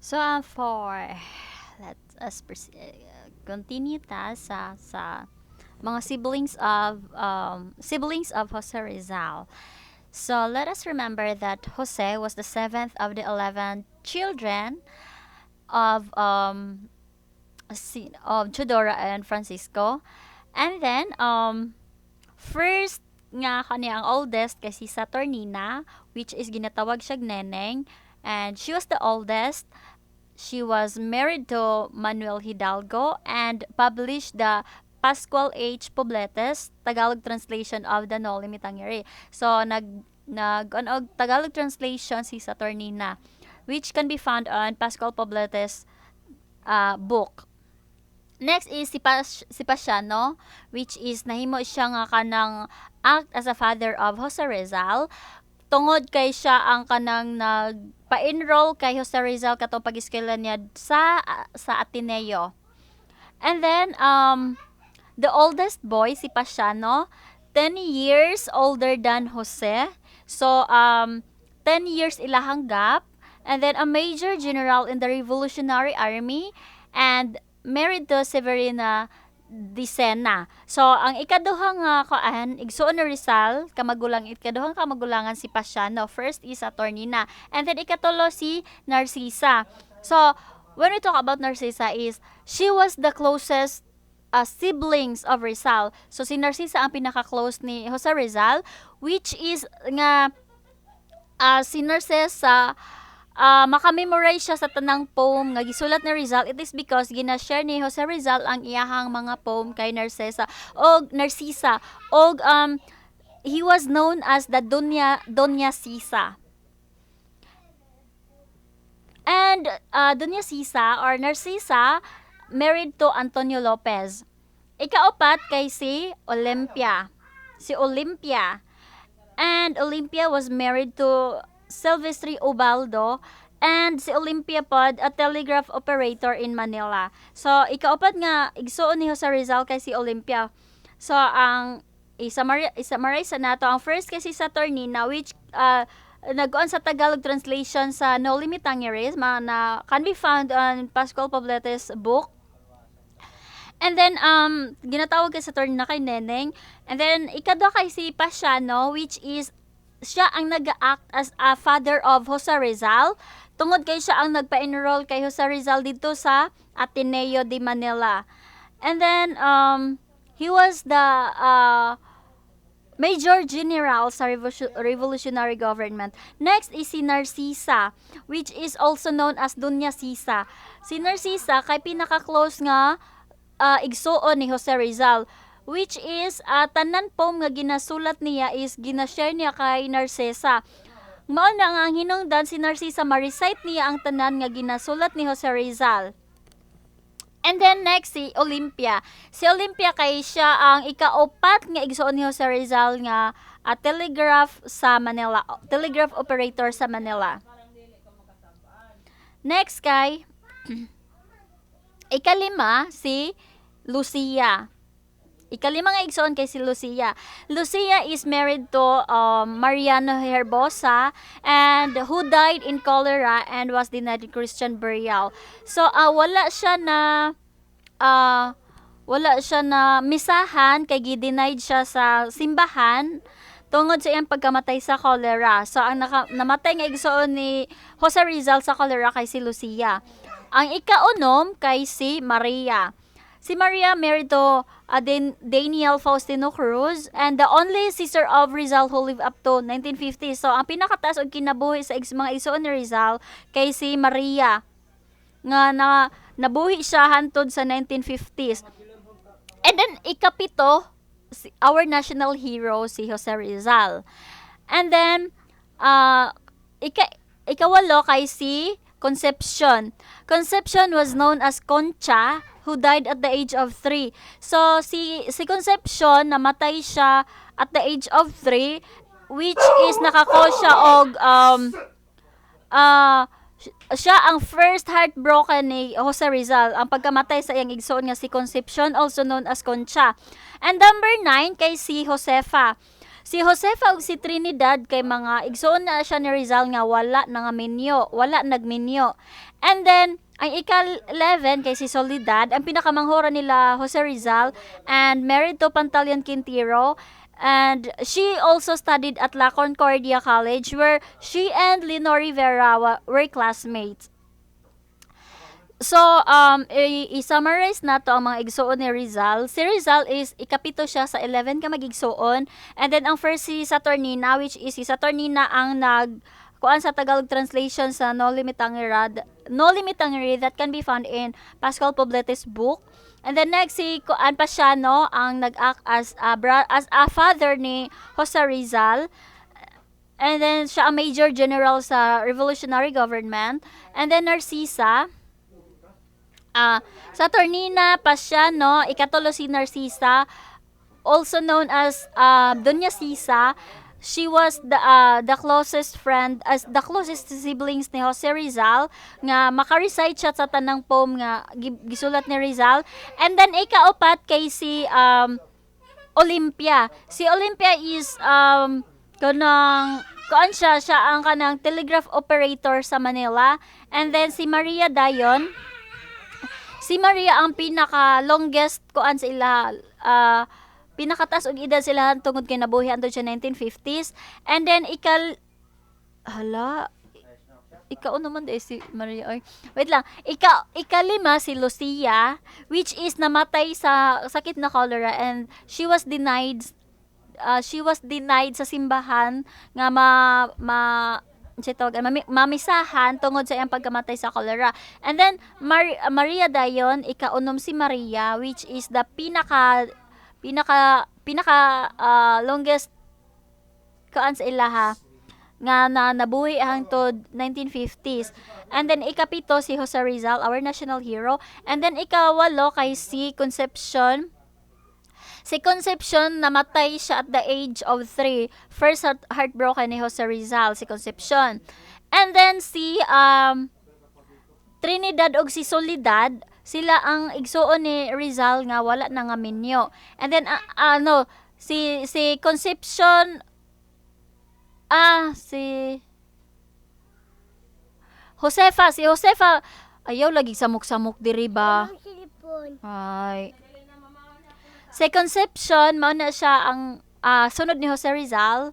So, for let us continue ta sa mga siblings of Jose Rizal. So let us remember that Jose was the seventh of the 11 children of Teodora and Francisco. And then first nga kani ang oldest kay si Saturnina, which is ginatawag siya Neneng, and she was the oldest. She was married to Manuel Hidalgo and published the Pascual H. Poblete's Tagalog translation of the Noli Me Tangere. So nag og Tagalog translation si Saturnina, which can be found on Pascual Poblete's book. Next is si Pasiano, which is nahimo siya nga kanang act as a father of Jose Rizal tungod kay siya ang kanang nagpa-enroll kay Jose Rizal katong pag-eskwela niya sa Ateneo. And then the oldest boy, si Pasiano, 10 years older than Jose. So 10 years ilahang gap. And then a major general in the Revolutionary Army and married to Severina de Sena. So, ang ikaduha nga kuan, igsuon ni Rizal, kamagulang, ikaduhang kamagulangan si Pasiano. First is Saturnina. And then ikatulo si Narcisa. So, when we talk about Narcisa is she was the closest siblings of Rizal. So si Narcisa ang pinaka-close ni Jose Rizal, which is nga si Narcisa, maka-memorize siya sa tanang poem nga gisulat ni Rizal. It is because gina-share ni Jose Rizal ang iyahang mga poem kay Narcisa og Narcisa og he was known as the Doña Sisa. And Doña Sisa or Narcisa married to Antonio Lopez. Ikaapat kay si Olympia. Si Olympia. And Olympia was married to Silvestre Ubaldo, and si Olympia pod a telegraph operator in Manila. So ikaapat nga igsuon ni Jose Rizal kay si Olympia. So ang i-summarize sa nato, ang first kay si Saturnina, which nag sa Tagalog translation sa Noli Me Tangere, mga na can be found on Pascual Poblete's book. And then ginatawag kay Saturnina kay Neneng. And then ikaduha kay si Pasiano, which is siya ang nag-act as a father of Jose Rizal tungod kay siya ang nagpa-enroll kay Jose Rizal dito sa Ateneo de Manila. And then he was the Major General sa Revolutionary Government. Next is si Narcisa, which is also known as Doña Sisa. Si Narcisa kay pinaka-close nga igsuon ni Jose Rizal, which is tanan poem nga ginasulat niya is ginashare niya kay Narcisa. Mao na nga ang hinungdan si Narcisa ma-recite niya ang tanan nga ginasulat ni Jose Rizal. And then next si Olympia. Si Olympia kay siya ang ikaupat nga igsuon ni Jose Rizal nga telegraph sa Manila, telegraph operator sa Manila. Next kay ikalima si Lucia. Ikalima nga igsoon kay si Lucia. Lucia is married to Mariano Herbosa and who died in cholera and was denied Christian burial. So wala siya na misahan kay gi-denied siya sa simbahan tungod sa iyang pagkamatay sa cholera. So ang namatay nga igsoon ni Jose Rizal sa cholera kay si Lucia. Ang ikaunom kay si Maria. Si Maria married to Daniel Faustino Cruz and the only sister of Rizal who lived up to 1950. So ang pinakataas og kinabuhi sa mga igsoon ni Rizal kay si Maria nga na nabuhi siya hantod sa 1950s. And then ikapito si, our national hero, si Jose Rizal. And then ikawalo kay si Concepcion. Concepcion was known as Concha, who died at the age of 3. So si Concepcion, namatay siya at the age of 3, which is nakako siya og siya ang first heartbroken ni Jose Rizal, ang pagkamatay sa iyang igsoon nga si Concepcion, also known as Concha. And number 9 kay si Josefa. Si Josefa ug si Trinidad kay mga igsoon na siya ni Rizal nga wala na nga minyo, wala nagminyo. And then ang ika-11 kay si Soledad, ang pinakamanghura nila Jose Rizal and married to Pantaleon Quintero. And she also studied at La Concordia College, where she and Leonor Rivera were classmates. So, i-summarize nato ang mga igsuon ni Rizal. Si Rizal is ikapito siya sa 11 ka magigsuon. And then, ang first si Saturnina, which is si Saturnina ang nag kuan sa Tagalog translation sa Noli Me Tangere, Noli Me Tangere that can be found in Pascual Poblete's book. And then next si Kuan Pasiano ang nag-act as a father ni Jose Rizal. And then siya ang major general sa revolutionary government. And then Narcisa, Saturnina Pasiano, ikatulo si Narcisa, also known as Doña Sisa. She was the closest friend as the closest siblings ni Jose Rizal nga maka-recite siya sa tanang poem nga gisulat ni Rizal. And then ikaupat kay si Olimpia. Si Olimpia is kanang kuan siya, siya ang kanang telegraph operator sa Manila. And then si Maria Dayon, si Maria ang pinaka longest kuan sa ila, pinakataas og edad sila tungod kay nabuhi anto siya 1950s. And then ikal hala, ikaw naman di si Maria, ay wait lang, ikalima si Lucia, which is namatay sa sakit na cholera, and she was denied sa simbahan nga ma ma siya tawag, mamisahan tungod sa iyang pagkamatay sa cholera. And then Maria dayon, ikaunom si Maria, which is the pinaka pinaka pinaka longest kaan sa ilaha nga na nabuhi hangtod 1950s. And then ikapito si Jose Rizal, our national hero. And then ikawalo kay si Concepcion. Si Concepcion, namatay siya at the age of 3. First heartbroken ni Jose Rizal si Concepcion. And then si Trinidad og si Soledad, sila ang igsuon ni Rizal nga wala na nga minyo. And then ano si si Concepcion, si Josefa, si Josefa, ayaw lagi samok-samok diri ba? Ay. Si Concepcion, mao na siya ang sunod ni Jose Rizal.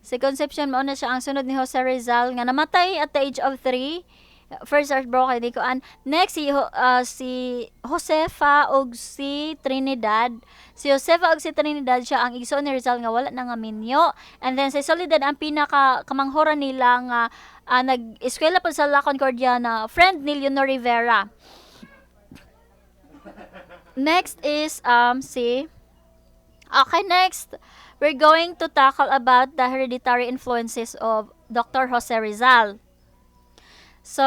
Si Concepcion, mao na siya ang sunod ni Jose Rizal nga namatay at the age of 3. First heartbroken di ko an. Next si Josefa ug si Trinidad. Si Josefa ug si Trinidad, siya ang igsoon ni Rizal nga wala na nga minyo. And then si Soledad ang pinaka kamanghura nila nga nag-eskwela pa sa La Concordia na friend ni Leonor Rivera. Next is si Okay, next we're going to tackle about the hereditary influences of Dr. Jose Rizal. So,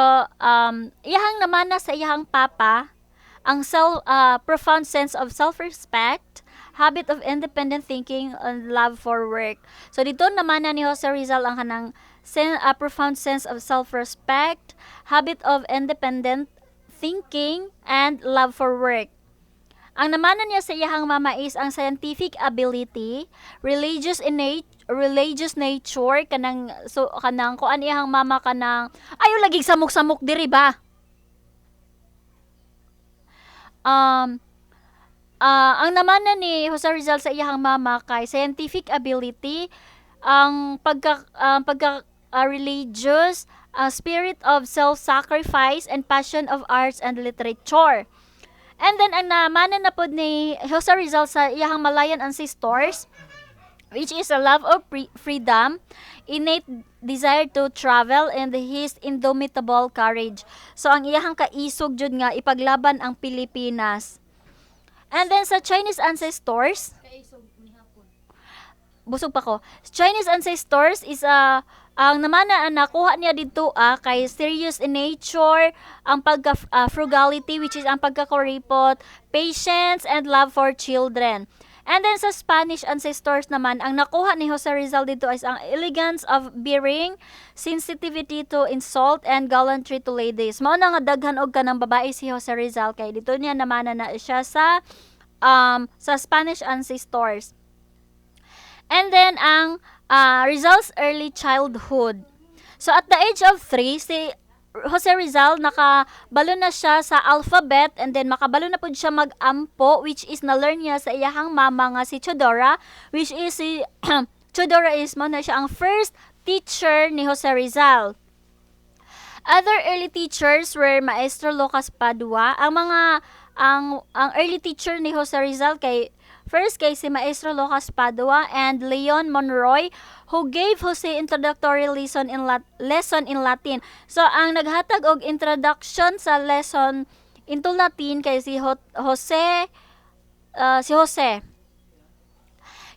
iyahang namana sa iyahang papa ang self profound sense of self-respect, habit of independent thinking, and love for work. So dito namana ni Jose Rizal ang kanang profound sense of self-respect, habit of independent thinking, and love for work. Ang namana niya sa iyahang mama is ang scientific ability, religious innate religious nature, kanang so kanang kuan iyahang mama, kanang ayo lagi samok-samok diri ba? Ang namana ni Jose Rizal sa iyahang mama kay scientific ability, ang pagka religious, spirit of self-sacrifice and passion of arts and literature. And then ang namana na pod ni Jose Rizal sa iyahang Malayan ancestors, which is a love of freedom, innate desire to travel, and his indomitable courage. So ang iyahang kaisog jud nga ipaglaban ang Pilipinas. And then sa Chinese ancestors, busog pa ko. Chinese ancestors is ang namana ang nakuha niya dito kay serious in nature, ang pagka frugality, which is ang pagkakuripot, patience and love for children. And then sa Spanish ancestors naman, ang nakuha ni Jose Rizal dito is ang elegance of bearing, sensitivity to insult, and gallantry to ladies. Mao na nga daghan og kanang babae si Jose Rizal kay dito niya namana na siya sa Spanish ancestors. And then ang Rizal's early childhood. So at the age of 3, si Jose Rizal nakabalo na siya sa alphabet and then makabalo na pud siya mag-ampo, which is na-learn niya sa iyahang mama nga si Teodora, which is si Teodora is mao na siya ang first teacher ni Jose Rizal. Other early teachers were Maestro Lucas Padua. Ang mga ang early teacher ni Jose Rizal kay first kay si Maestro Lucas Padua and Leon Monroy, who gave Jose introductory lesson in Latin. So ang naghatag og introduction sa lesson into Latin kay si Jose si Jose.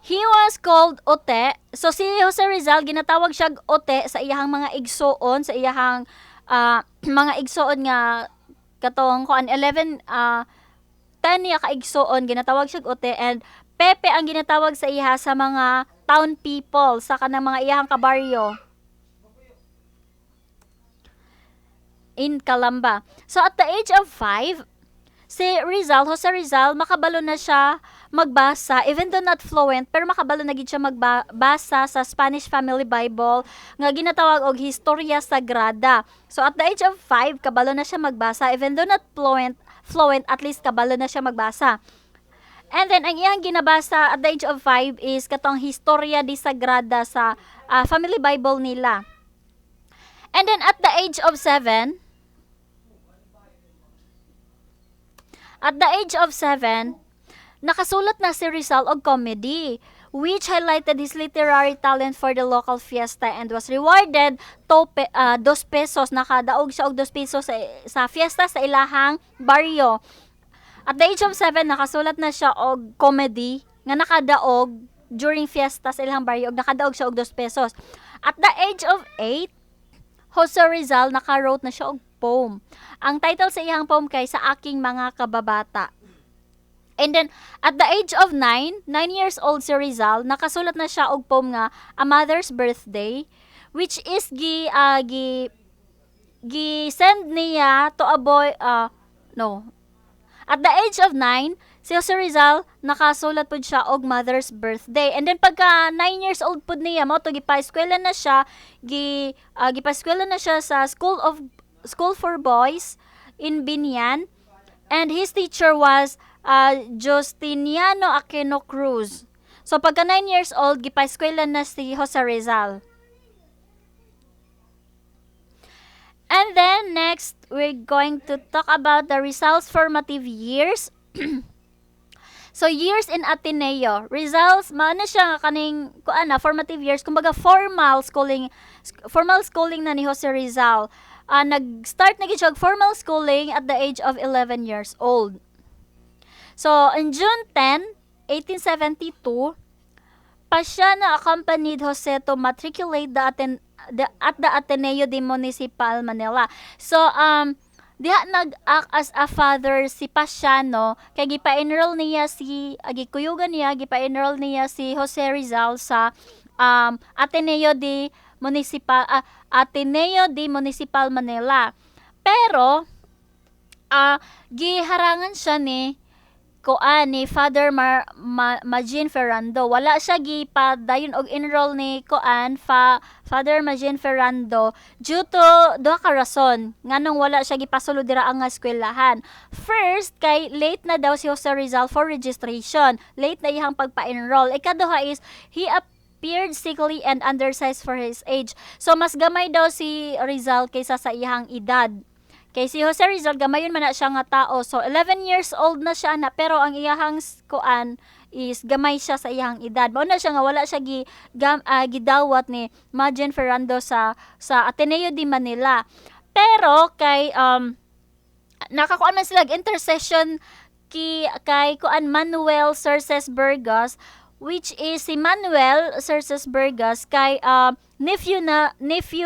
He was called Ote. So si Jose Rizal ginatawag siya Ote sa iyahang mga igsuon, sa iyahang mga igsuon nga katong kuan 11 10 niya ka igsuon, ginatawag siya Ote, and Pepe ang ginatawag sa iya sa mga town people, sa kanang mga iyahang kabaryo in Calamba. So at the age of 5, si Rizal, Jose Rizal, makabalo na siya magbasa, even though not fluent, pero makabalo na gid siya magbasa sa Spanish Family Bible nga ginatawag og Historia Sagrada. So at the age of 5, kabalo na siya magbasa, even though not fluent, at least kabalo na siya magbasa. And then, ang iyang ginabasa at the age of 5 is katong Historia de Sagrada sa Family Bible nila. And then, at the age of 7, at the age of 7, nakasulat na si Rizal og comedy, which highlighted his literary talent for the local fiesta and was rewarded 2 pesos. Nakadaog siya og 2 pesos sa fiesta sa ilahang baryo. At the age of 7, nakasulat na siya og comedy nga nakadaog during fiesta sa ilang baryo og nakadaog siya og 2 pesos. At the age of 8, Jose Rizal naka-wrote na siya og poem. Ang title sa iyang poem kay Sa Aking Mga Kababata. And then, at the age of 9, 9 years old si Rizal, nakasulat na siya og poem nga A Mother's Birthday, which is gi gi gi send niya to a boy, no. At the age of 9, si Jose Rizal nakasulat pud siya og Mother's Birthday. And then pagka 9 years old pud niya, mao to gipa-eskwela na siya, gipa-eskwela na siya sa School for Boys in Biñan. And his teacher was Justiniano Aquino Cruz. So pagka 9 years old, gipa-eskwela na si Jose Rizal. And then next, we're going to talk about the Rizal's formative years. So years in Ateneo. Rizal's maano siya nga kaning kuan na formative years, kumbaga formal schooling na ni Jose Rizal. Nag-start na gid siya og formal schooling at the age of 11 years old. So in June 10, 1872, Paciano accompanied Jose to matriculate at the Ateneo de Municipal Manila. So diha nag-act as a father si Paciano kay gipa-enroll niya si gikuyugan niya, gipa-enroll niya si Jose Rizal sa Ateneo de Municipal Manila. Pero giharangan siya ni kuan ni Father Magin Ferrando. Wala siya gipadayon og enroll ni kuan Father Magin Ferrando due to duha ka rason nganong wala siya gipasulod dira ang nga eskwelahan. First, kay late na daw si Jose Rizal for registration. Late na iyang pagpa-enroll. Ikaduha is he appeared sickly and undersized for his age. So mas gamay daw si Rizal kaysa sa iyang edad. Kay si Jose Rizal gamayon man na siya nga tao. So 11 years old na siya na pero ang iyahang kuan is gamay siya sa iyang edad. Mao na siya nga wala siya gidawat ni Magin Ferrando sa Ateneo de Manila. Pero kay nakakuan man sila intercession kay kuan Manuel Cerces Burgos, which is si Manuel Cerces Burgos kay nephew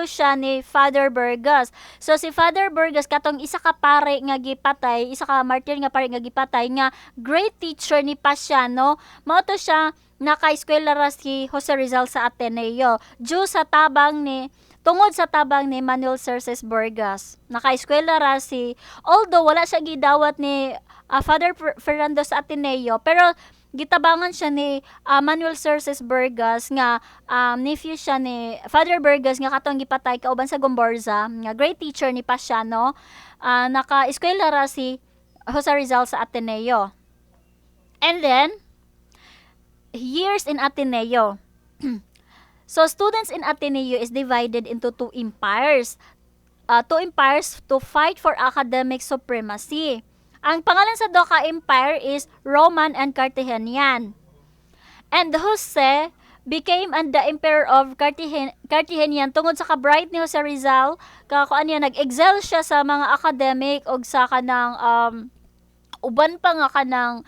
siya ni Father Burgos. So si Father Burgos katong isa ka pare nga gipatay, isa ka martyr nga pare nga gipatay nga great teacher ni Paciano, mao to siya naka-eskwela ra si Jose Rizal sa Ateneo due sa tabang ni tungod sa tabang ni Manuel Cerces Burgos. Naka-eskwela ra si, although wala siya gidawat ni Father Fernando sa Ateneo, pero gitabangan siya ni Manuel Xerxes Burgos nga nephew siya ni Father Burgos nga katong gipatay kauban sa Gomburza, nga great teacher ni Paciano. Naka-eskwela ra si Jose Rizal sa Ateneo. And then, years in Ateneo. So, students in Ateneo is divided into two empires. Two empires to fight for academic supremacy. Ang pangalan sa duha ka empire is Roman and Carthaginian. And Jose became and the emperor of Carthaginian tungod sa ka-bright ni Jose Rizal, ka kuan niya, nag-excel siya sa mga academic og sa kanang uban pa nga kanang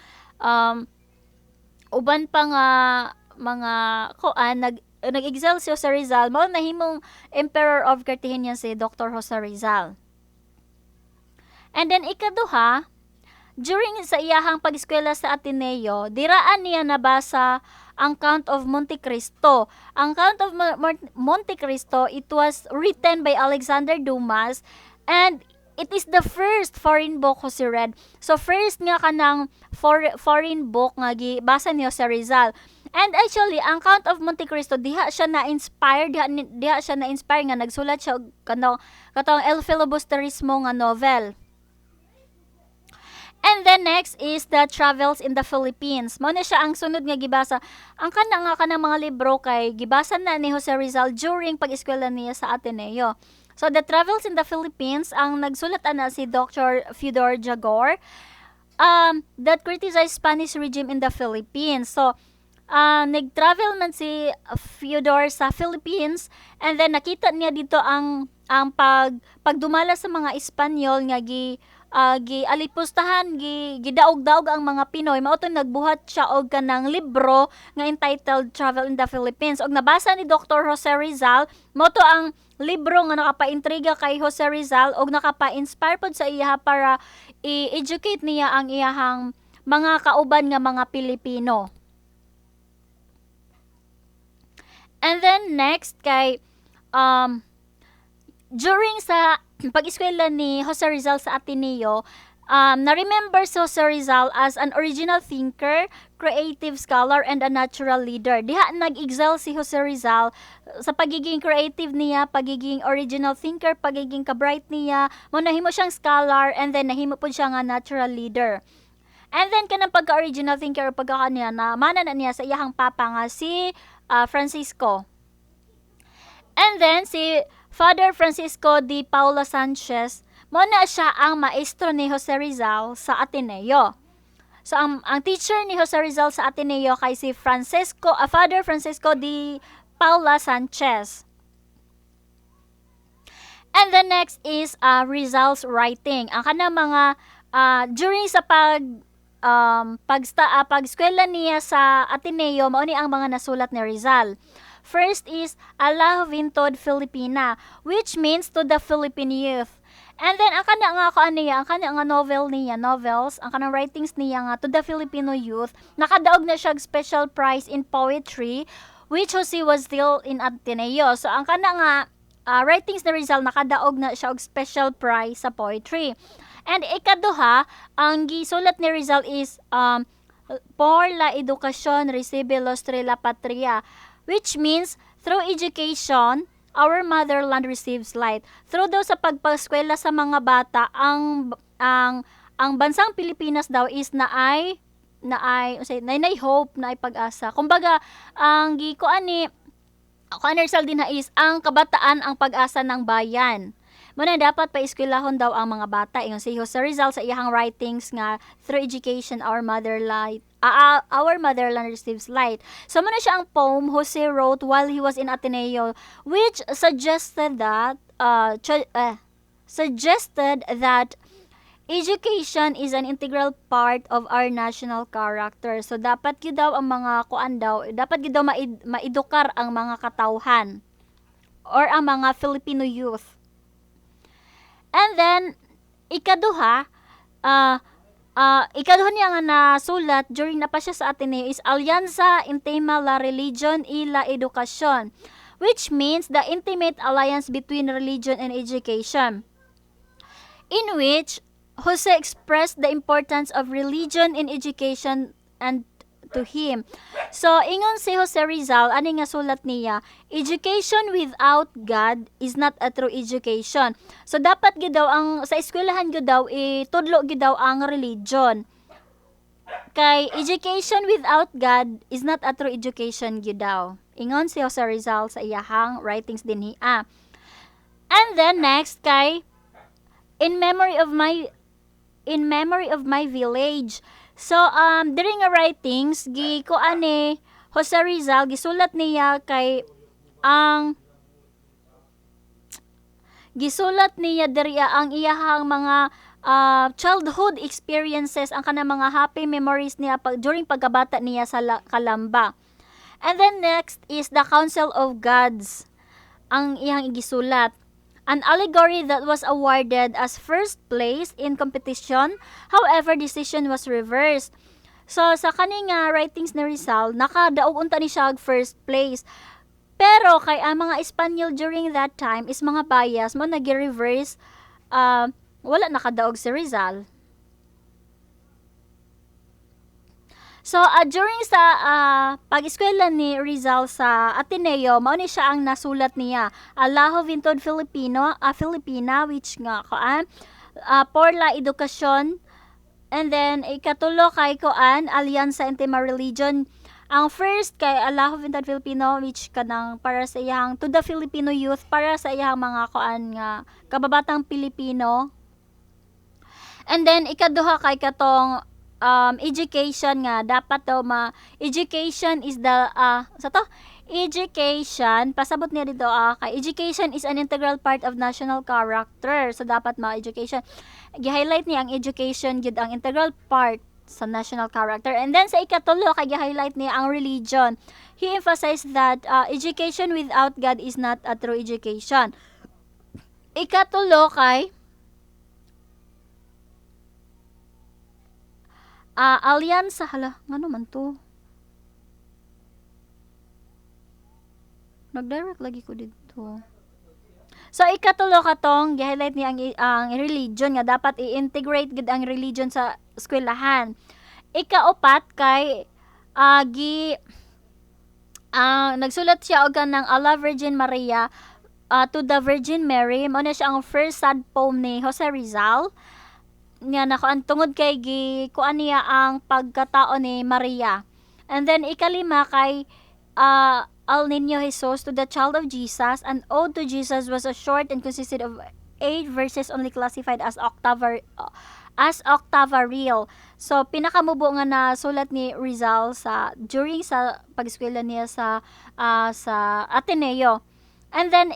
uban pa nga mga kuan, nag-excel si Jose Rizal, mao nahimong Emperor of Carthaginian si Dr. Jose Rizal. And then ikaduha, during sa iyahang pag-eskwela sa Ateneo, diraan niya nabasa ang Count of Monte Cristo. Ang Count of Monte Cristo, it was written by Alexander Dumas and it is the first foreign book Jose read. So first nga kanang foreign book nga gibasa ni Jose Rizal. And actually, ang Count of Monte Cristo, diha siya na-inspire, diha siya na-inspire nga nagsulat siya og kanang katong El Filibusterismo nga novel. And then next is the Travels in the Philippines. Mao na siya ang sunod nga gibasa. Ang kana nga kanang mga libro kay gibasa na ni Jose Rizal during pag-eskwela niya sa Ateneo. So the Travels in the Philippines, ang nagsulat ana si Dr. Fyodor Jagor that criticized Spanish regime in the Philippines. So nag-travel man si Fyodor sa Philippines and then nakita niya dito ang pagdumala sa mga Espanyol nga gi alipustahan, gi gidaog-daog ang mga Pinoy. Mao to nagbuhat siya og kanang libro nga entitled Travel in the Philippines og nabasa ni Dr. Jose Rizal. Mao to ang libro nga nakapaintriga kay Jose Rizal og nakapa-inspire pod sa iya para i-educate niya ang iyahang mga kauban nga mga Pilipino. And then next kay during sa pag-eskwela ni Jose Rizal sa Ateneo, na-remember si Jose Rizal as an original thinker, creative scholar, and a natural leader. Diha nag-excel si Jose Rizal sa pagiging creative niya, pagiging original thinker, pagiging ka-bright niya, mo nahimo siyang scholar, and then nahimo pud siya nga natural leader. And then kanang pagka-original thinker o pagka niya na mana na niya sa iyahang papa nga si Francisco. And then si Father Francisco de Paula Sanchez, mo na siya ang maestro ni Jose Rizal sa Ateneo. So ang teacher ni Jose Rizal sa Ateneo kay si Father Francisco de Paula Sanchez. And the next is Rizal's writing. Ang kanang mga during sa pag eskwela niya sa Ateneo, mao ni ang mga nasulat ni Rizal. First is A la Juventud Filipina, which means to the Philippine youth. And then ang kana nga kuan niya, ang kana nga novel niya, novels, ang kanang writings niya nga to the Filipino youth, nakadaog na siya og special prize in poetry which Jose was still in Ateneo. So ang kana nga writings ni Rizal, nakadaog na siya og special prize sa poetry. And ikaduha, ang gisulat ni Rizal is Por la Educación Recibe Lustre la Patria, which means through education, our motherland receives light. Through daw sa pagpaskwela sa mga bata, ang bansang Pilipinas daw is naay hope, naay pag-asa. Kumbaga, ang gikuan ni kuan Rizal din na is ang kabataan ang pag-asa ng bayan. Muna dapat paeskwelahon daw ang mga bata. Ingon si Jose Rizal sa iyahang writings nga through education our motherland receives light. So muna siya ang poem Jose wrote while he was in Ateneo, which suggested that education is an integral part of our national character. So dapat gyud daw ang mga kuan daw, dapat gyud daw maedukar ang mga katawhan or ang mga Filipino youth. And then ikaduha niya nga nasulat during na pa siya sa Ateneo is Alianza Intima la Religion y la Educación, which means the intimate alliance between religion and education, in which Jose expressed the importance of religion in education and to him. So, ingon si Jose Rizal, ani nga sulat niya, "Education without God is not a true education." So, dapat gyud daw ang sa eskwelahan gyud daw itudlo gyud daw ang religion. Kay education without God is not a true education gyud daw. Ingon si Jose Rizal sa iyahang writings dinhi. And then next kay In Memory of My Village. So during nga writings gi kuan ni Jose Rizal, gisulat niya kay ang gisulat niya diri ang iyahang mga childhood experiences, ang kanang mga happy memories niya during pagkabata niya sa Kalamba. And then next is the Council of Gods ang iyang gisulat. An allegory that was awarded as first place in competition. However, decision was reversed. So sa kani nga writings ni Rizal, nakadaog unta ni siya og first place. Pero kay ang mga Espanyol during that time is mga bias mo, nag-reverse, wala nakadaog si Rizal. So during sa pag-eskwela ni Rizal sa Ateneo, mao ni siya ang nasulat niya. A La Juventud Filipino, a Filipina, which nga kuan, Por la Educación, and then ikatulo kay kuan, Alianza en Tema Religion. Ang first kay A La Juventud Filipino, which kanang para sa iyang to the Filipino youth, para sa iyang mga kuan nga kababatang Pilipino. And then ikaduha kay katong education nga dapat daw ma education is the sa to education, pasabot niya dito, kay education is an integral part of national character. So dapat ma education, gi-highlight niya ang education gyud ang integral part sa national character. And then sa ikatulo kay gi-highlight niya ang religion. He emphasized that education without God is not a true education. Ikatulo kay Alyansa, hala, ngano man to? Nag-direct lagi ko dito. So ikatulo katong gi-highlight niya ang religion nga dapat i-integrate gid ang religion sa eskwelahan. Ikaupat kay gi nagsulat siya og kanang A la Virgin Maria, to the Virgin Mary. Mao na siya ang first sad poem ni Jose Rizal nga nakuan tungod kay gi kuan niya ang pagkatao ni Maria. And then ikalima kay Al Niño Jesus, to the Child of Jesus. An Ode to Jesus was a short and consisted of 8 verses, only classified as octava real. So pinakamubo nga na sulat ni Rizal sa during sa pag-eskwela niya sa Ateneo. And then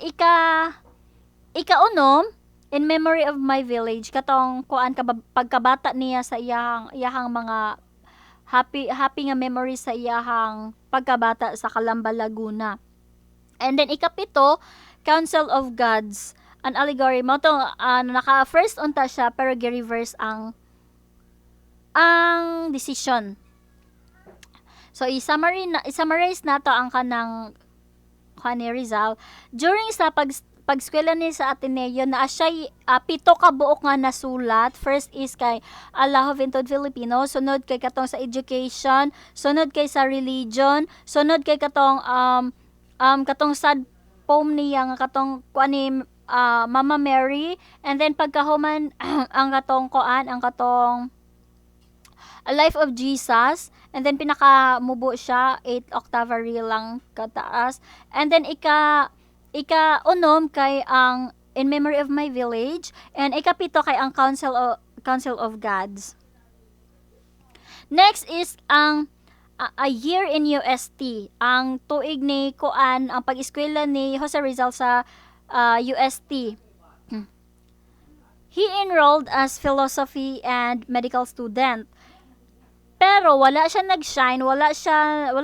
ikaunom, In Memory of My Village, katong kuan ka pagkabata niya sa iyahang mga happy happy nga memories sa iyahang pagkabata sa Calamba, Laguna. And then ikapito, Council of Gods, an allegory mo to, naka first unta siya pero gi-reverse ang decision. So i-summarize nato ang kanang kuan ni Rizal during sa pag-eskwela ni sa Ateneo na siya 7 ka buok nga nasulat. First is kay A La Juventud Filipino, sunod kay katong sa education, sunod kay sa religion, sunod kay katong katong sad poem niya nga katong kuan ni Mama Mary, and then pagkahuman ang katong kuan, ang katong A Life of Jesus, and then pinaka mubo siya 8 octava real lang kataas. And then ika-unom kay ang In Memory of My Village, and ikapito kay ang Council of Gods. Next is ang A Year in UST, ang tuig ni kuan, ang pag-eskwela ni Jose Rizal sa UST. He enrolled as philosophy and medical student. Pero wala siya nag-shine, wala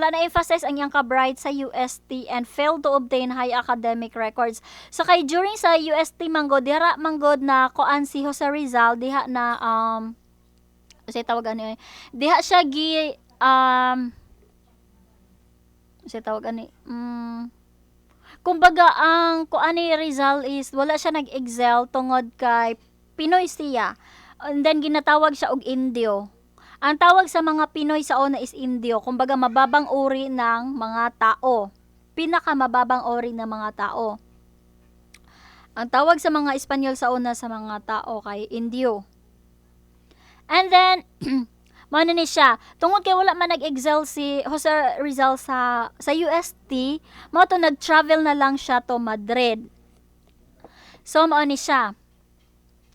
na emphasize ang iyang ka-bright sa UST and failed to obtain high academic records. So kay during sa UST manggod, dira manggod na kuan si Jose Rizal, diha na say tawag ani, diha siya gi say tawag ani, kumbaga ang kuan ni Rizal is wala siya nag-excel tungod kay Pinoy siya. And then ginatawag siya og Indio. Ang tawag sa mga Pinoy sa una is Indio. Kumbaga, mababang uri ng mga tao. Pinakamababang uri ng mga tao. Ang tawag sa mga Espanyol sa una sa mga tao kay Indio. And then, mao na ni siya. Tungod kay wala man nag-excel si Jose Rizal sa UST, mao to nag-travel na lang siya to Madrid. So, mao ni siya.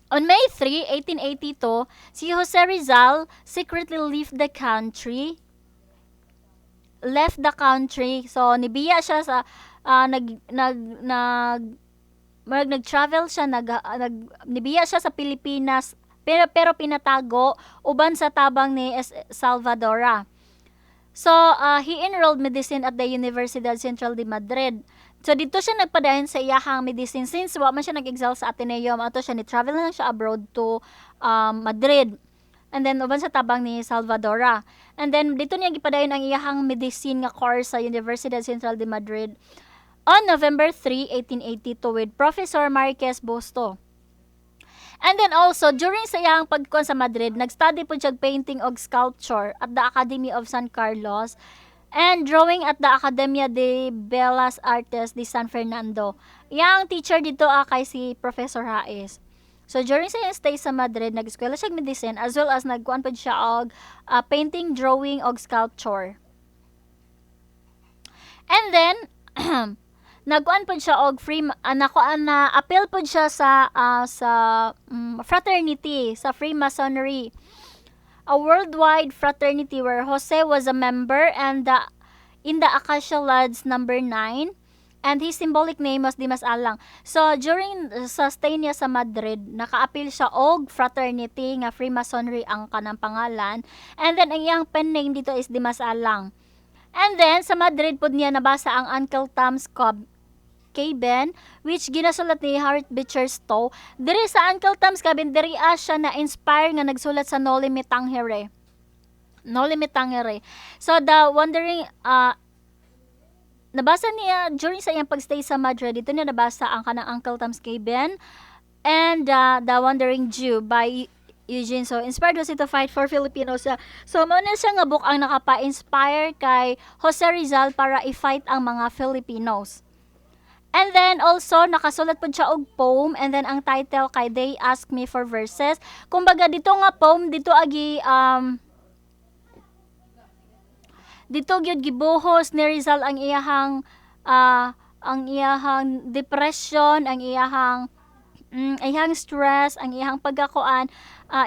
On May 3, 1882, si Jose Rizal secretly left the country. Left the country. So, nibiya siya sa nag nag nag mag nag-travel siya, nag, nag nibiya siya sa Pilipinas pero pinatago uban sa tabang ni Salvadora. So, he enrolled medicine at the Universidad Central de Madrid. So, dito siya nagpadayon sa iyahang medicine since wa man siya nag-excel sa Ateneo. Ato siya, ni-travel na lang siya abroad to Madrid. And then, uban sa tabang ni Salvadora. And then, dito niya gipadayon ang iyahang medicine nga course sa Universidad Central de Madrid on November 3, 1882 with Professor Marquez Busto. And then also, during sa iyang pagkuan sa Madrid, nag-study po siya painting og sculpture at the Academy of San Carlos and drawing at the Academia de Bellas Artes de San Fernando. Iyang teacher dito kay si Professor Haes. So during sa iyang stay sa Madrid, nag-eskwela siya og medicine as well as nagkuan pod siya og painting, drawing og sculpture. And then nagkuan pod siya og free nakuan na appeal pod siya sa fraternity, sa Freemasonry, a worldwide fraternity where Jose was a member and in the Acacia Lodge number 9, and his symbolic name was Dimas Alang. So during sa stay niya sa Madrid, naka-appeal siya og fraternity nga Freemasonry ang kanang pangalan, and then ang iyang pen name dito is Dimas Alang. And then sa Madrid pod niya nabasa ang Uncle Tom's Cabin, which ginasulat ni Harriet Beecher Stowe. Diri sa Uncle Tom's Cabin, diri siya na inspire nga nagsulat sa Noli Me Tangere. Noli Me Tangere. So the Wandering nabasa niya during sa iyang pagstay sa Madrid, dito niya nabasa ang kanang Uncle Tom's Cabin and The Wandering Jew by Eugene. So, inspired was to fight for Filipinos. So, mao na siya nga book ang nakapa-inspire kay Jose Rizal para i-fight ang mga Filipinos. And then also nakasulat pud siya og poem, and then ang title kay They Ask Me for Verses. Kumbaga dito nga poem dito agi dito gyud gibuhos ni Rizal ang iyahang depression, ang iyahang stress, ang iyahang pagkakuan,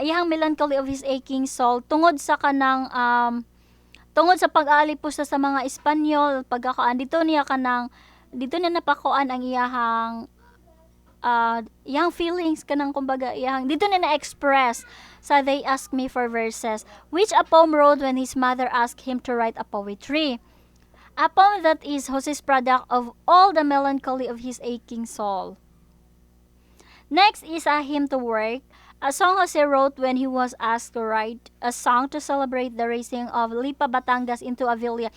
iyahang melancholy of his aching soul tungod sa kanang tungod sa pag-aalipos sa mga Espanyol, pagkakuan dito niya kanang dito niya napakuan ang iyahang feelings, kanang kumbaga iyahang dito niya na-express sa They Ask Me for Verses, which a poem wrote when his mother asked him to write a poetry. A poem that is Jose's product of all the melancholy of his aching soul. Next is A Hymn to Work, a song Jose wrote when he was asked to write a song to celebrate the raising of Lipa, Batangas into a villa.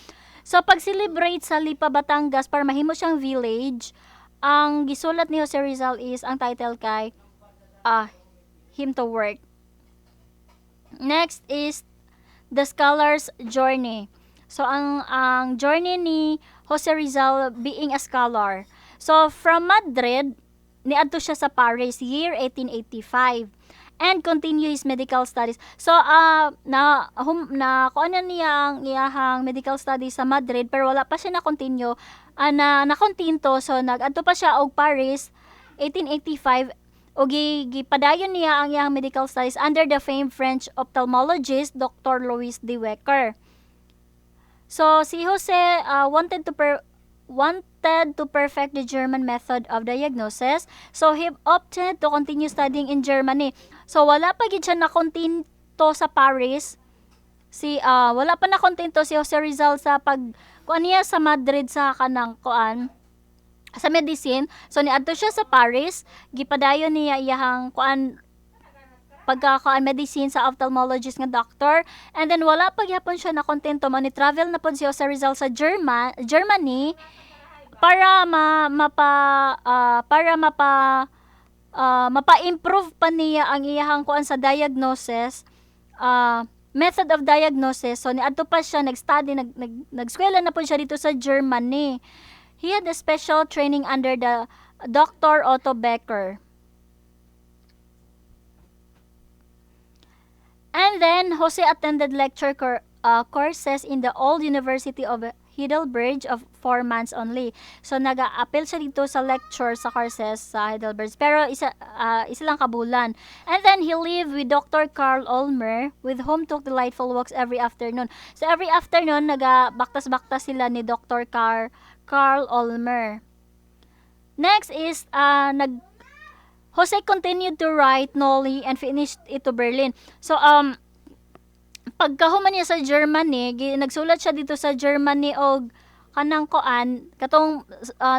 So pag-celebrate sa Lipa, Batangas para mahimo siyang village, ang gisulat ni Jose Rizal is ang title kay Hymn to Work. Next is The Scholar's Journey. So ang journey ni Jose Rizal being a scholar. So from Madrid, niadto siya sa Paris year 1885 and continue his medical studies. So na kuan na niya ang iyahang medical studies sa Madrid pero wala pa siya na continue na nakontento, so nag-adto pa siya og Paris 1885 ug gipadayon niya ang iyang medical studies under the famed French ophthalmologist Dr. Louis de Wecker. So si Jose wanted to perfect the German method of diagnosis. So he opted to continue studying in Germany. So wala pa gid siya nakontento sa Paris. Si wala pa nakontento si Jose Rizal sa pag kuan niya sa Madrid sa kanang kuan sa medicine. So niadto siya sa Paris, gipadayon niya iyahang kuan pagkakuan medicine sa ophthalmologist nga doctor, and then wala pa gyapon siya nakontento, man ni travel na pod si Jose Rizal sa Germany para mapa-improve pa niya ang iyahang kuan sa diagnosis. Method of diagnosis. So niadto pa siya nag-study, nag-eskwela na po siya dito sa Germany. He had a special training under the Dr. Otto Becker. And then Jose attended lecture courses in the old University of Heidelberg of 4 months only. So nag-aapil siya dito sa lecture sa courses sa Heidelberg. Pero isa lang kabulan. And then he lived with Dr. Carl Olmer, with whom took delightful walks every afternoon. So every afternoon naga baktas-baktas sila ni Dr. Carl Olmer. Next is nag Jose continued to write Noli and finished it to Berlin. So pagkahuman niya sa Germany, nagsulat siya dito sa Germany og kanang koan katong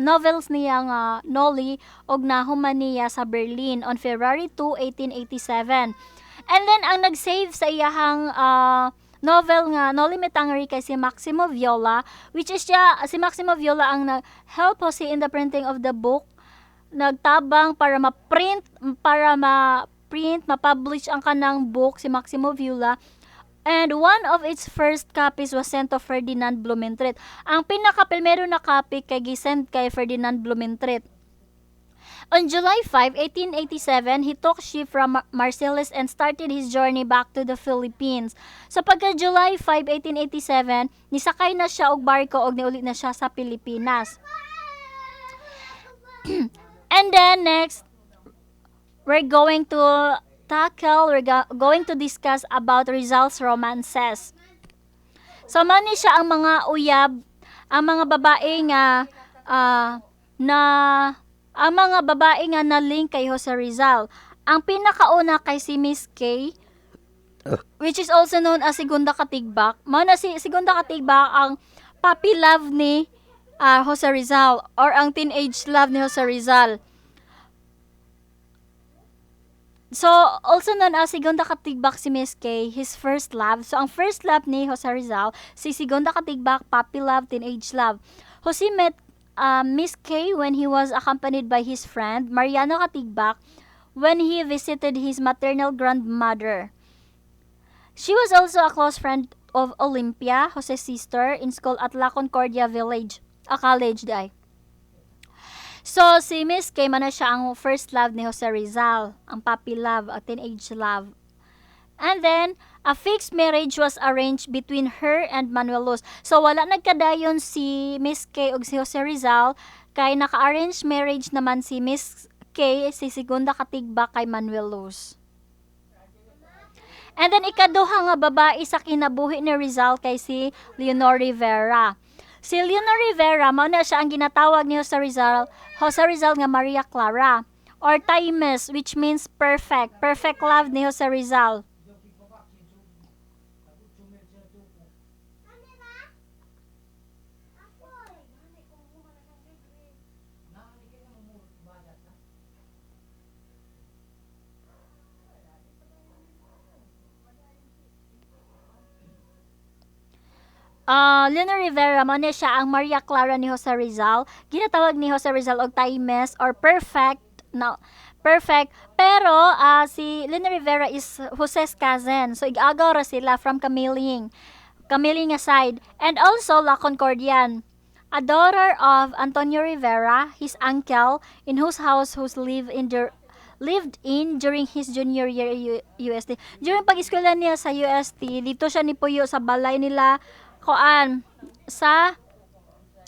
novels niya nga Noli, og nahuman niya sa Berlin on February 2, 1887. And then ang nag-save sa iyahang novel nga Noli Me Tangere kay si Maximo Viola, which is siya si Maximo Viola ang nag-help Jose in the printing of the book, nagtabang para ma-print, ma-publish ang kanang book si Maximo Viola. And one of its first copies was sent to Ferdinand Blumentritt. Ang pinaka-primero na copy kay gisend kay Ferdinand Blumentritt. On July 5, 1887, he took ship from Marseilles and started his journey back to the Philippines. So pagka July 5, 1887, nisakay na siya og barko og niuli na siya sa Pilipinas. And then next, we're going to discuss about Rizal's romances. So man ni siya ang mga uyab, ang mga babae nga na ang mga babae nga na-link kay Jose Rizal. Ang pinakauna kay si Miss K, which is also known as Segunda Katigbak. Mao na si Segunda Katigbak ang puppy love ni Jose Rizal or ang teenage love ni Jose Rizal. So, also known as Segunda Katigbak si Miss K, his first love. So, ang first love ni Jose Rizal, si Segunda Katigbak, puppy love, teenage love. Jose met Miss K when he was accompanied by his friend, Mariano Katigbak, when he visited his maternal grandmother. She was also a close friend of Olympia, Jose's sister, in school at La Concordia Village, a college diay. So, si Miss K, man na siya ang first love ni Jose Rizal, ang puppy love, a teenage love. And then, a fixed marriage was arranged between her and Manuel Luz. So, wala nagkadayon si Miss K ug si Jose Rizal, kay naka-arrange marriage naman si Miss K, si Segunda Katigbak, kay Manuel Luz. And then, ikaduha nga babae sa kinabuhi ni Rizal kay si Leonor Rivera. Si Leonor Rivera, mao na siya ang ginatawag ni Jose Rizal nga Maria Clara or Times, which means perfect. Perfect love ni Jose Rizal. Leonor Rivera, mao na siya ang Maria Clara ni Jose Rizal. Ginatawag ni Jose Rizal og Times or perfect no perfect, pero si Leonor Rivera is Jose's cousin. So igagaw ra sila from Camiling nga side, and also La Concordian. A daughter of Antonio Rivera, his uncle, in whose house who's lived in during his junior year UST. During pag-eskwela niya sa UST, dito siya nipuyo sa balay nila koan sa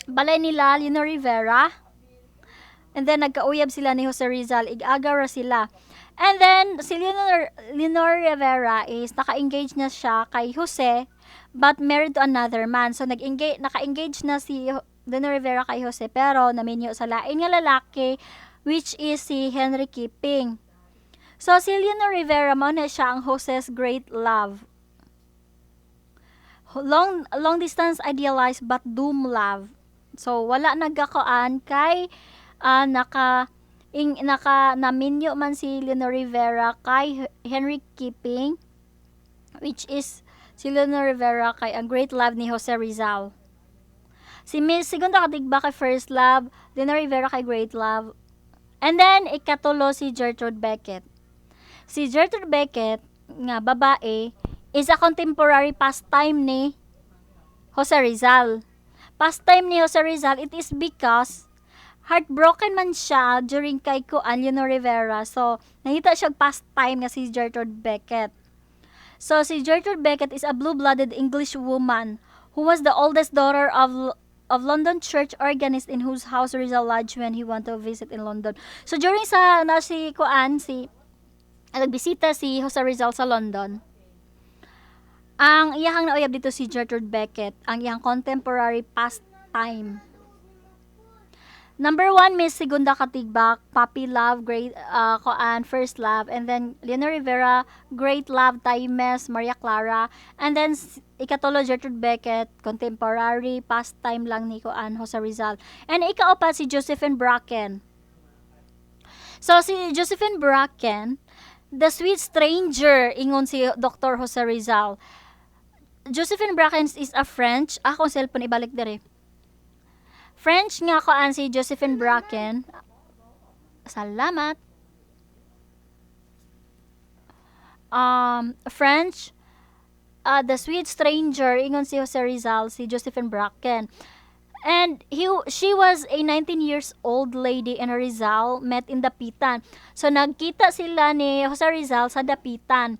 balay nila Leonor Rivera. And then nagkauyab sila ni Jose Rizal, ig-agaw ra sila. And then si Leonor Rivera is naka-engage na siya kay Jose but married to another man. So nag-engage naka-engage na si Leonor Rivera kay Jose pero naminyo sa lain nga lalaki, which is si Henry Keeping. So si Leonor Rivera, mao na siya ang Jose's great love. Long long distance idealized but doom love. So wala nagkakoan kay naka naminyo man si Leonor Rivera kay Henry Keeping, which is si Leonor Rivera kay ang great love ni Jose Rizal. Si Miss Segunda Katigbak kay first love, Leonor Rivera kay great love. And then ikatulo si Gertrude Beckett. Si Gertrude Beckett nga babae is a contemporary pastime ni Jose Rizal. Pastime ni Jose Rizal, it is because heartbroken man siya during kay kuan, Leonor Rivera. So, nangita siya pastime nga si Gertrude Beckett. So, si Gertrude Beckett is a blue-blooded English woman who was the oldest daughter of London church organist in whose house Rizal lodged when he went to visit in London. So, during sa na si kuan, si nagbisita si Jose Rizal sa London, ang iyahang nauyab dito si Gertrude Beckett, ang iyang contemporary pastime. Number one, Miss Segunda Katigbak, Puppy Love, Great, Koan, First Love, and then Leonor Rivera, Great Love, Times, Maria Clara, and then ikatulo, Gertrude Beckett, contemporary, pastime lang ni Koan, Jose Rizal. And ikaapat, si Josephine Bracken. So, si Josephine Bracken, the sweet stranger, ingon si Dr. Jose Rizal. Josephine Bracken is a French, akong cellphone ibalik dere. French nga koan si Josephine Bracken. Salamat. French, the sweet stranger, ingon si Jose Rizal, si Josephine Bracken. And she was a 19 years old lady and Rizal met in Dapitan. So nagkita sila ni Jose Rizal sa Dapitan.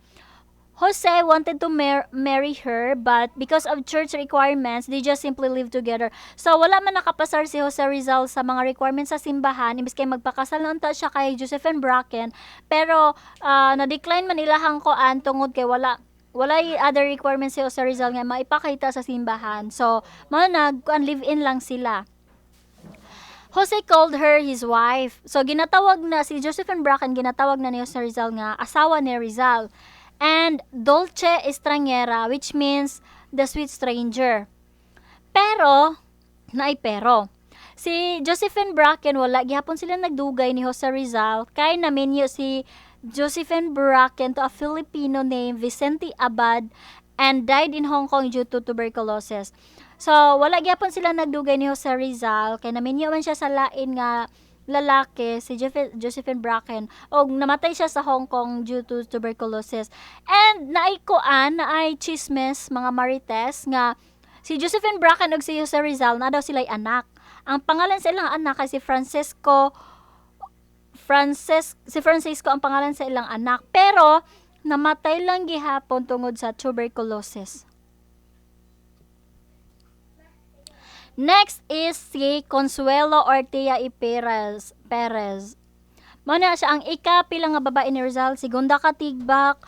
Jose wanted to marry her, but because of church requirements, they just simply live together. So wala man nakapasar si Jose Rizal sa mga requirements sa simbahan, imbes kay magpakasal na unta siya kay Josephine Bracken, pero na-decline man ilahang koan tungod kay walay other requirements si Jose Rizal nga maipakita sa simbahan. So mao nag kuan, live-in lang sila. Jose called her his wife. So ginatawag na si Josephine Bracken, ginatawag na ni Jose Rizal nga asawa ni Rizal. And Dolce Estrangera, which means the sweet stranger. Pero, naay pero. Si Josephine Bracken, wala gihapon sila nagdugay ni Jose Rizal kay naminyo si Josephine Bracken to a Filipino named Vicente Abad and died in Hong Kong due to tuberculosis. So, wala gihapon sila nagdugay ni Jose Rizal kay naminyo man siya sa lain nga lalaki, si Josephine Bracken, og namatay siya sa Hong Kong due to tuberculosis. And naay kuan, naay chismes, mga marites nga si Josephine Bracken ug si Jose Rizal na daw sila'y anak. Ang pangalan sa ilang anak ay si Francisco Francis si Francisco ang pangalan sa ilang anak, pero namatay lang gihapon tungod sa tuberculosis. Next is si Consuelo Ortega y Perez. Perez. Mao na siya ang ikapila nga babae ni Rizal, Segunda Katigbak,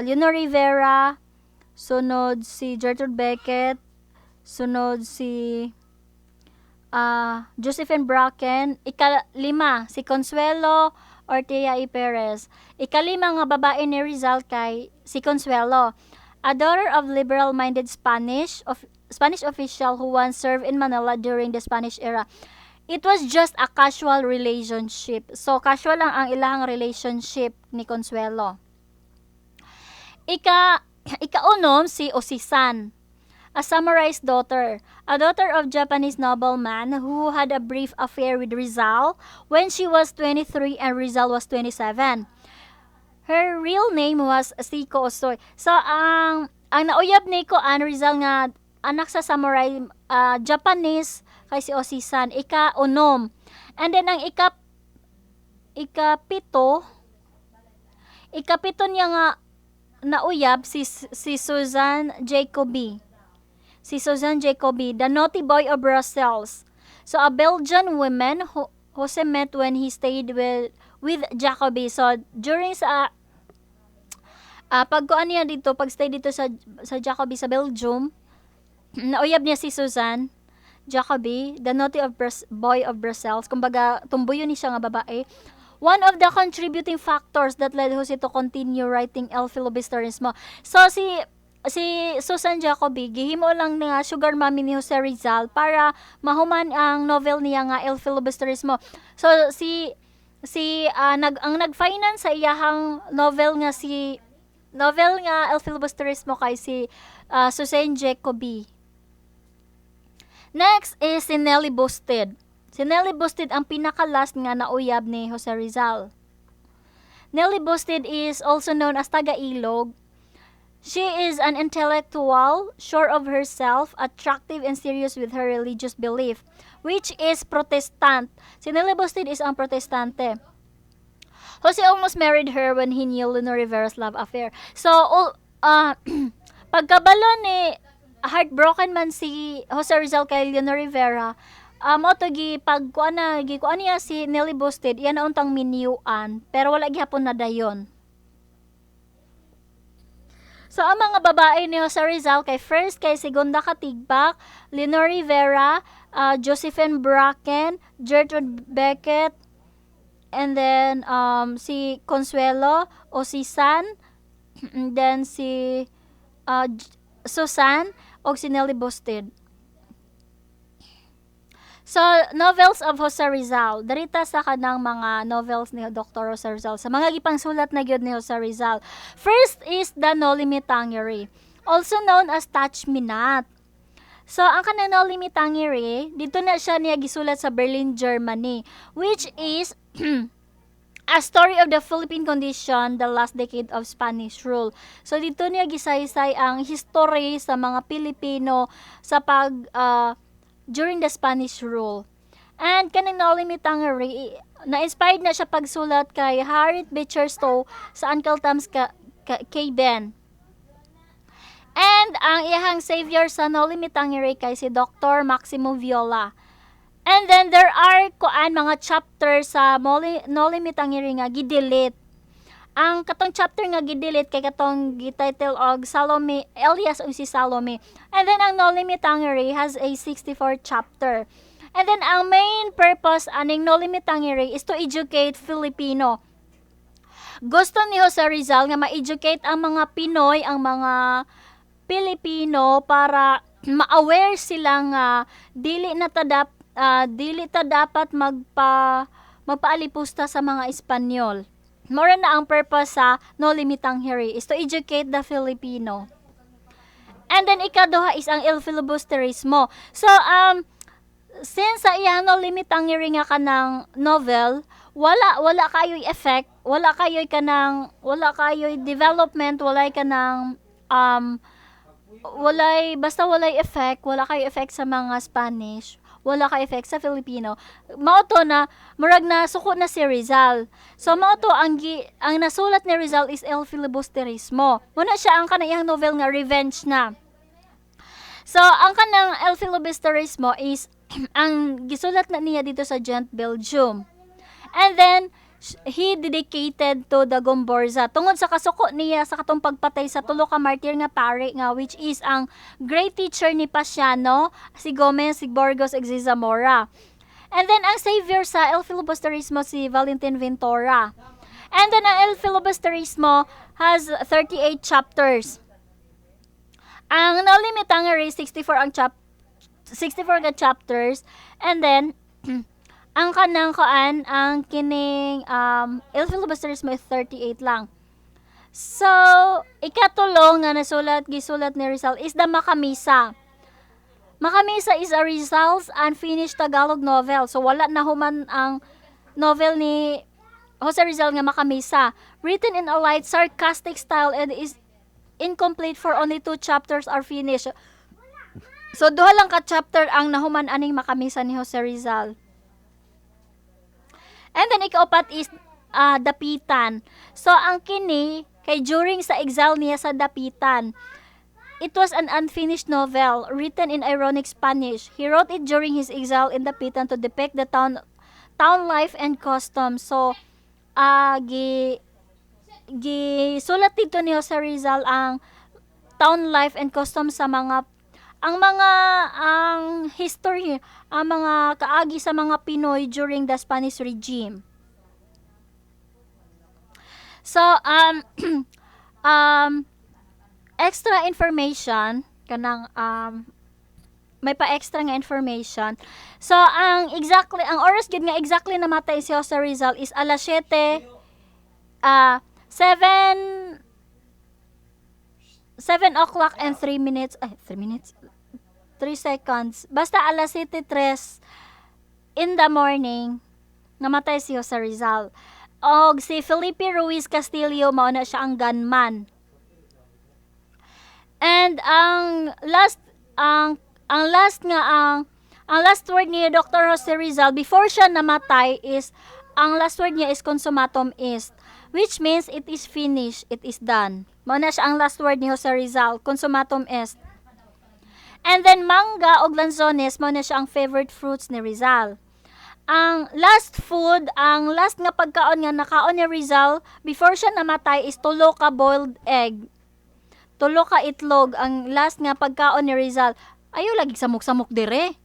Leonor Rivera, sunod si Gertrude Beckett, sunod si Josephine Bracken, ikalima si Consuelo Ortega y Perez. Ikalima nga babae ni Rizal kay si Consuelo, a daughter of liberal-minded Spanish official who once served in Manila during the Spanish era. It was just a casual relationship. So, casual lang ang ilahang relationship ni Consuelo. Ikaunom, si Osisan, a samurai's daughter, a daughter of Japanese nobleman who had a brief affair with Rizal when she was 23 and Rizal was 27. Her real name was Siko Osoy. So, ang nauyab ni Koan Rizal nga anak sa samurai Japanese kay si Osisan, ika-unom. And then ang ikapito niya nga nauyab si Susan Jacoby. Si Susan Jacoby, the naughty boy of Brussels. So a Belgian woman who Jose met when he stayed with Jacoby. So during sa pagkuan niya dito, pagstay dito sa Jacoby sa Belgium, nauyab niya si Susan Jacoby, the naughty boy of Brussels. Kumbaga, tumbuyo ni siya nga babae. One of the contributing factors that led Jose to continue writing El Filibusterismo. So, si Susan Jacoby, gihimo lang nga sugar mommy ni Jose Rizal para mahuman ang novel niya nga El Filibusterismo. So, si si nag ang nag-finance sa iyahang novel nga si novel nga El Filibusterismo kay si Susan Jacoby. Next is si Nelly Busted. Si Nelly Busted ang pinaka-last nga nauyab ni Jose Rizal. Nelly Busted is also known as Taga-Ilog. She is an intellectual, sure of herself, attractive and serious with her religious belief, which is Protestant. Si Nelly Bustid is ang Protestante. Jose almost married her when he knew Leonor Rivera's love affair. So, all, pagkabalo ni heartbroken man si Jose Rizal kay Leonor Rivera, mao to gi pag kuan na gi kuan niya si Nelly Bustid, iya na untang minyuan, pero wala gihapon na dayon. So, ang mga babae ni Jose Rizal kay first kay Segunda Katigbak, Leonor Rivera, Josephine Bracken, Gertrude Beckett, and then si Consuelo o si San, and then si Susan, o si Nelly Bustid. So, novels of Jose Rizal. Darita sa kanang mga novels ni Dr. Jose Rizal. Sa mga gipangsulat na gyud ni Jose Rizal. First is the Noli Me Tangere, also known as Touch Me Not. So, ang kanang Noli Me Tangere, dito na siya niya gisulat sa Berlin, Germany, which is a story of the Philippine condition the last decade of Spanish rule. So dito niya gisaysay ang history sa mga Pilipino sa pag during the Spanish rule. And kaning Noli Me Tangere, na-inspired na siya pagsulat kay Harriet Beecher Stowe sa Uncle Tom's Cabin. And ang iyahang savior sa Noli Me Tangere kay si Dr. Maximo Viola. And then there are kuan mga chapter sa Noli Me Tangere nga gi-delete. Ang katong chapter nga gi-delete kay katong gi-title og Salome, Elias ug si Salome. And then ang Noli Me Tangere has a 64 chapter. And then ang main purpose aning Noli Me Tangere is to educate Filipino. Gusto ni Jose Rizal nga ma-educate ang mga Pinoy, ang mga Pilipino para ma-aware sila nga dili ta dapat magpaalipusta sa mga Espanyol. Mora na ang purpose sa Noli Me Tangere is to educate the Filipino. And then ikaduha is ang El Filibusterismo. So since sa iyang Noli Me Tangere nga kanang novel, wala kayo'y effect, wala kayo'y kanang wala kayo'y development, walay kanang walay basta walay effect, wala kayo effect sa mga Spanish, wala kay effect sa Filipino. Mao to na murag na suko na si Rizal. So mao to ang nasulat ni Rizal is El Filibusterismo. Muna siya ang kanang iyang novel nga revenge na. So ang kanang El Filibusterismo is ang gisulat na niya dito sa Gent, Belgium. And then he dedicated to the Gomburza. Tungod sa kasuko niya sa katong pagpatay sa tulo ka martir nga pare nga which is ang great teacher ni Paciano, si Gomez, si Burgos ug si Zamora. And then ang savior sa El Filibusterismo si Valentin Ventura. And then ang El Filibusterismo has 38 chapters. Ang Noli Me Tangere 64 ang chap 64 ka chapters, and then ang kanang kuan, ang kining El Filibusterismo is 38 lang. So, ikatulo nga nasulat gisulat ni Rizal is the Makamisa. Makamisa is a Rizal's unfinished Tagalog novel. So wala na human ang novel ni Jose Rizal nga Makamisa. Written in a light, sarcastic style and is incomplete for only two chapters are finished. So duha lang ka chapter ang nahuman aning Makamisa ni Jose Rizal. And then ikaupat is Dapitan. So ang kini kay during sa exile niya sa Dapitan. It was an unfinished novel written in ironic Spanish. He wrote it during his exile in Dapitan to depict the town life and customs. So gi gisulat dito ni Jose Rizal ang town life and customs sa mga ang history, ang mga kaagi sa mga Pinoy during the Spanish regime. So extra information kanang may pa-extra nga information. So ang exactly ang oras gid nga exactly namatay si Jose Rizal is alas 7 7 7 o'clock and 3 minutes, ay, 3 minutes, 3 seconds. Basta alas 7:03 in the morning namatay si Jose Rizal. Og si Felipe Ruiz Castillo mao na siya ang gunman. And ang last word ni Dr. Jose Rizal before siya namatay is, ang last word niya is "Consummatum est," which means it is finished, it is done. Mao na siya ang last word ni Jose Rizal, "Consummatum est." And then mangga og lanzones, mao na siya ang favorite fruits ni Rizal. Ang last food, ang last nga pagkaon nga nakaon ni Rizal before siya namatay is tulo ka boiled egg. Tulo ka itlog ang last nga pagkaon ni Rizal. Ayo lagi samok-samok dire.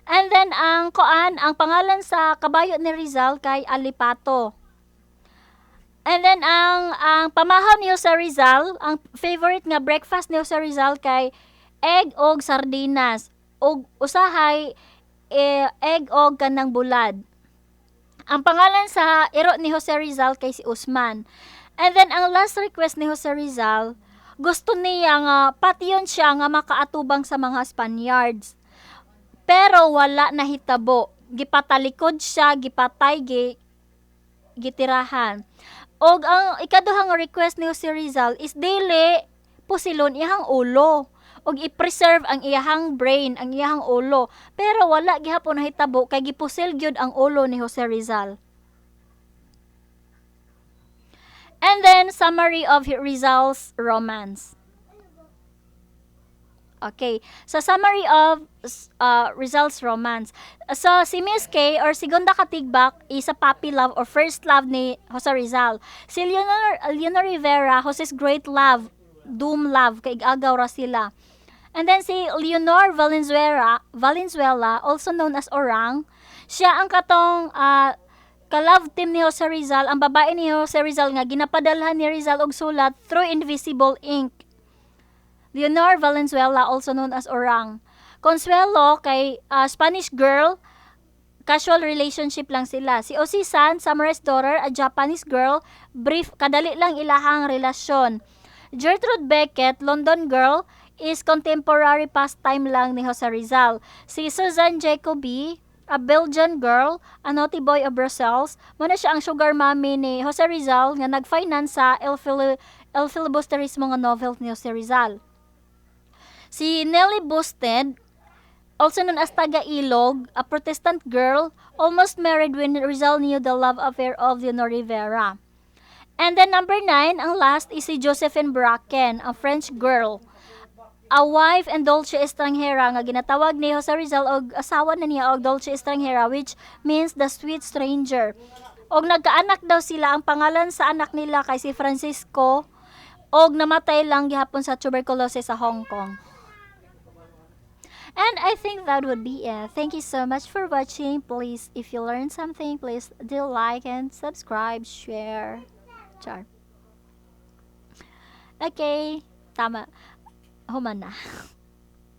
And then ang koan, ang pangalan sa kabayo ni Rizal kay Alipato. And then ang pamahaw ni Jose Rizal, ang favorite nga breakfast ni Jose Rizal kay egg og sardinas og usahay eh, egg og kanang bulad. Ang pangalan sa iro ni Jose Rizal kay si Usman. And then ang last request ni Jose Rizal, gusto niya nga patyon siya nga makaatubang sa mga Spaniards. Pero wala nahitabo. Gipatalikod siya, gipatay, gitirahan. Og ang ikaduhang request ni Jose Rizal is dili pusilon iyang ulo og i-preserve ang iyahang brain, ang iyahang ulo. Pero wala gihapon nahitabo kay gipusil gyud ang ulo ni Jose Rizal. And then summary of Rizal's romance. Okay. So, summary of Rizal's romance. So, si Miss K or Segunda Katigbak is a puppy love or first love ni Jose Rizal. Si Leonor Rivera, Jose's great love, doom love, kay agaw ra sila. And then si Leonor Valenzuela, also known as Orang, siya ang katong ka-love team ni Jose Rizal, ang babae ni Jose Rizal nga ginapadalhan ni Rizal og sulat through invisible ink. Leonor Valenzuela, also known as Orang. Consuelo kay Spanish girl, casual relationship lang sila. Si Osisan, Samurai's daughter, a Japanese girl, brief, kadali lang ilahang relasyon. Gertrude Beckett, London girl, is contemporary pastime lang ni Jose Rizal. Si Susan Jacoby, a Belgian girl, a naughty boy of Brussels, mao na siya ang sugar mommy ni Jose Rizal nga nag-finance sa El Filibusterismo nga novel ni Jose Rizal. Si Nellie Bosted, also known as Taga-Ilog, a Protestant girl, almost married when Rizal knew the love affair of Leonor Rivera. And then number 9, ang last is si Josephine Bracken, a French girl. A wife and Dolce Estranjera nga ginatawag ni Jose Rizal og asawa na niya og Dolce Estranjera, which means the sweet stranger. Og nagkaanak daw sila, ang pangalan sa anak nila kay si Francisco og namatay lang gihapon sa tuberculosis sa Hong Kong. And I think that would be it. Thank you so much for watching. Please, if you learned something, please do like and subscribe, share. Char. Okay, tama. Human na.